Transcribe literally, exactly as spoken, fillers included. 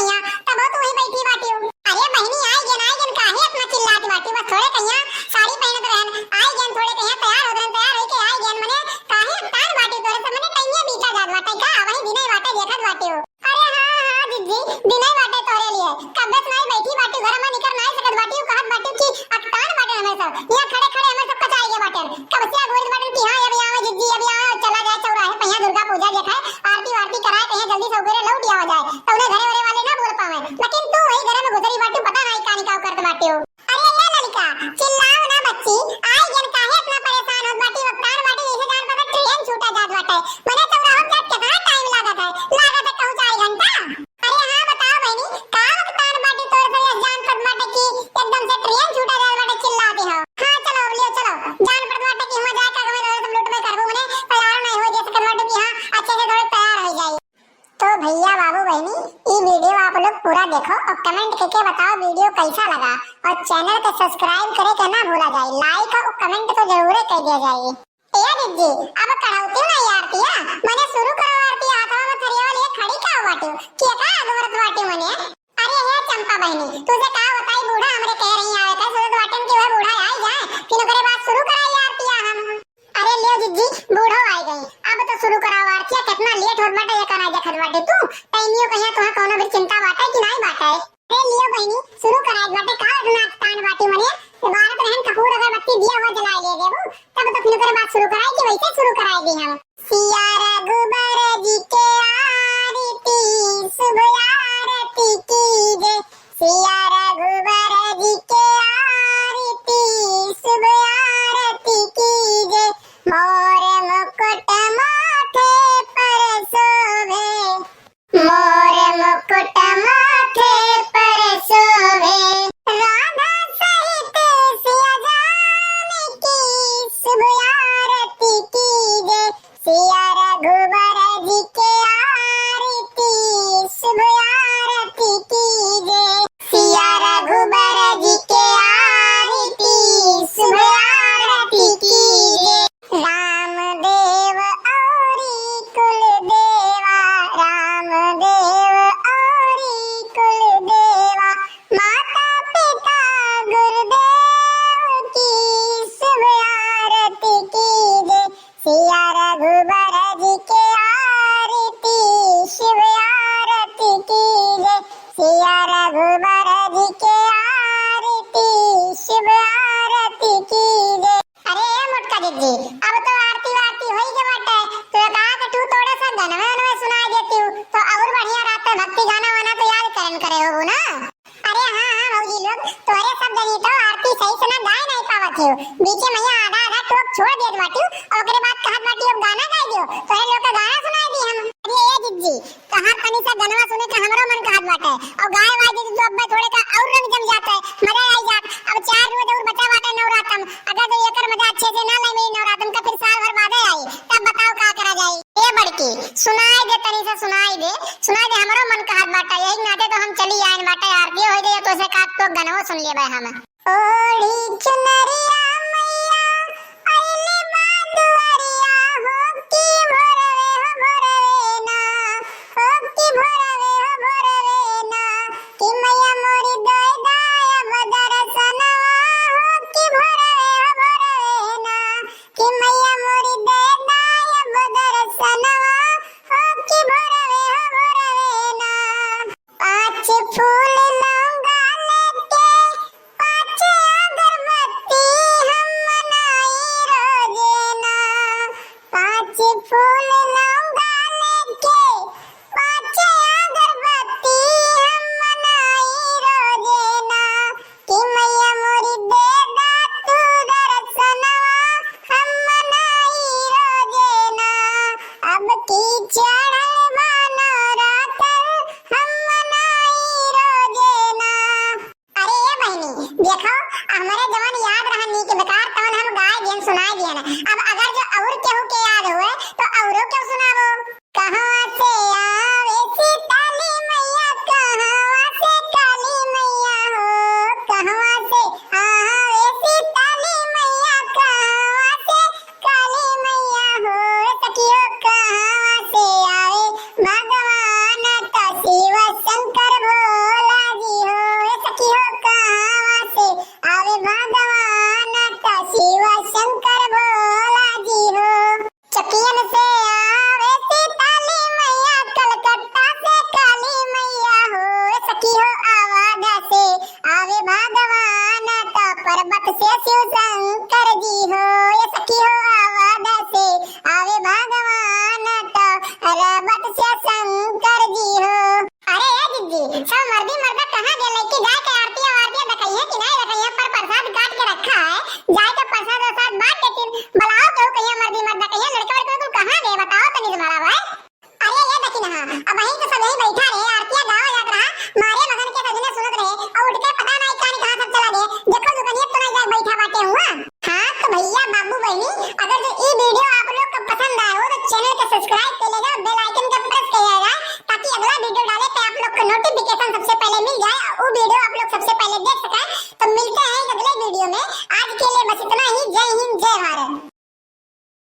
तब तू वहीं बैठी बाटियो। अरे बहिनी, आई गेन, आई गेन, काहे इतना चिल्लात बाटियो? बस थोड़े कहिया साड़ी पहनत रहन, आई गेन, थोड़े कहिया तैयार होत रहन, तैयार होइके आई गेन, मने काहे अकतान बाटियो तोरे से, मने टैंगिया बीता जात बाटे का? वही दिने बाटे, देखत बाटियो। अरे हाँ, हाँ, जिज्जी, दिने बाटे तोरे लिए। कब्बे से नाई बैठी बाटियो, घर में निकर नाई सकत बाटियो, कहत बाटियो कि अकतान बाटे हमें सब। यहाँ खड़े खड़े हमें सब कचाई गए बाटे। कब से अगोरित बाटे कि हाँ, अभी आवे जिज्जी, अभी आवे, और चला जाए चौराहे पे, यहाँ दुर्गा पूजा देखे, आरती वारती कराए, कहीं जल्दी से उबेरे लौट आवा जाए। तो उन्हें घरे वरे वाले ना बोल पावे। लेकिन तू वही घर में घुसरी बाटियो, पता नाई का निकाव करत बाटियो। अरे ये ललिका, चिल्लाओ ना बच्ची, आई गेन, काहे इतना परेशान होत बाटी? अकतान बाटी, जैसे जान पता ट्रेन छूटा जात बाटे। मने चौराहा पे कितना टाइम लागत है? लागत है कहूँ चार घंटा। अरे हाँ, बताओ बहिनी, का अकतान बाटी तोरे से, जान पत बाटे कि एकदम से ट्रेन छूटा जात बाटे, चिल्लाते हो। हाँ चलो अब लियो चलो, जान पत बाटे कि हुआँ जाए का हमें तुम लूट में करबो, मने तैयार नहीं हो जैसे कर बाटे कि हाँ अच्छे से थोड़े तैयार हो जाए। तो भैया बाबू बहिनी, ई वीडियो आप लोग पूरा देखो और कमेंट करके बताओ वीडियो कैसा लगा, और चैनल के सब्सक्राइब करे के ना भूला जाए, लाइक और कमेंट तो जरूर कर दिया जाए। ए दीदी, अब कढ़ौती ना आरतिया, मने शुरू करो आरतिया, हाथवा में थरिया लिए खड़ी का बाटी, के का अगोरत बाटी मने? अरे हे चंपा बहिनी, तुझे का बताई, बूढ़ा हमरे कह रही आवे का, सोचत बाटन कि वह बूढ़ा आई जाए, फिर ओकरे बाद शुरू कराई आरतिया हम। अरे लियो जिज्जी, बूढ़ो आई गई, अब तो शुरू कराओ आरतिया, कितना लेट होत बाटे, ये कहना देखत बाटे तू, तैनियो कहिया तुहे कौनो भी चिंता बाटे कि नाई बाटे? अरे लियो बहिनी, शुरू कराए बाटे, का इतना अकतान बाटी मने, बारत रहन कपूर अगरबत्ती दिया हुआ जलाए ले देबू, तब तो फिर ओकरे बाद शुरू कराए कि वैसे शुरू कराए दी हम। सिया रघुबर जी के आरती, शुभ आरती कीजे। सिया रघुबर जी के आरती, शुभ आरती कीजे। मोर मुकुट माथे पर शोभे, मोर मुकुट माथे पर शोभे। राधा सहित सिया जानकी, शुभ आरती कीजे। सिया रघुबर जी के आरती, शुभ आरती कीजे। सिया रघुबर जी के आरती, शुभ आरती कीजे। रामदेव औरी कुलदेवा, रामदेव औरी कुलदेवा, माता पिता गुरुदेव की शुभ आरती कीजे। सिया रघुबर जी के आरती, शुभ आरती कीजे। सिया रघुबर जी के आरती, शुभ आरती कीजे। अरे ए मोटका जिज्जी, अब तो आरती वारती होई के बाटे, तो एक आध ठू थोड़ा सा गनवा वनवा सुनाई देती हूँ, तो और बढ़िया रहता। भक्ति गाना वाना तो याद करन करे होबू ना। अरे हाँ, हाँ भौजी लोग, तोरे सब जनी तो आरती सही से ना गाए नहीं पावत हो, बीचे में आधा आधा टोक छोड़ देत बाटी, और ओकरे बाद कहत बाटी अब गाना गाई दियो, तोरे लोग का गाना सुनाई दी हम। अरे ए जिज्जी, कहाँ तनी सा गनवा सुने का हमरो मन कहत बाटे। और गाय वाय दे तो अब्बे थोड़े का और रंग जम जाता है, मजा आई जात। अब चार रोज और बचा बाटे नवरातम, अगर जो एकर मजा अच्छे से ना ले मेरी नवरातम का, फिर साल भर बादे आई, तब बताओ का करा जाए। ए बड़की, सुनाई दे तनी सा, सुनाई दे, सुनाई दे, हमरो मन कहत बाटे, यही नाते तो हम चली आइन बाटे, आरती हो जाए तो से का तो गनवा सुन लेबे हम। ओढ़ी चुनरिया मैया अइली बा दुआरिया हो कि भोरवे हो भोरवे ना, हो कि भोरवे हो भोरवे ना, कि मैया मोरी दे दाया बदरसनवा हो कि भोरवे हो भोरवे ना, कि मैया मोरी दे दाया बदरसनवा हो कि भोरवे हो भोरवे ना। पाँच फूल लौंगा लेके, पाँच अगरबत्ती हम मनाई रोजेना। पाँच फूल लौंगा लेके, पाँच अगरबत्ती हम मनाई रोजेना। कि मैया मोरी दे दा तू दरसनवा, हम मनाई रोजेना। अब की चढ़ल बा नवरातर, हम मनाई रोजेना। अरे ए बहिनी, देखो, हमरे जवन याद रहन नीक बेकार, तवन हम गाय दियन, सुनाई दियन। अब अगर जो और केहू के याद हुए, तो औरो केहू सुनावो। कहवा से आवे शीतली मैया, कहवा से काली मैया हो, कहवा से आवे शीतली मैया, कहवा से काली मैया हो, सखियो कहवा से आवे भगवान का शिव शंकर भो- अगर जो ई video आप लोग का पसंद आए हो तो channel के subscribe कर लेगा, bell icon का press कर लेगा, ताकि अगला video डाले पे आप लोग को notification सबसे पहले मिल जाए और वो video आप लोग सबसे पहले देख सकें।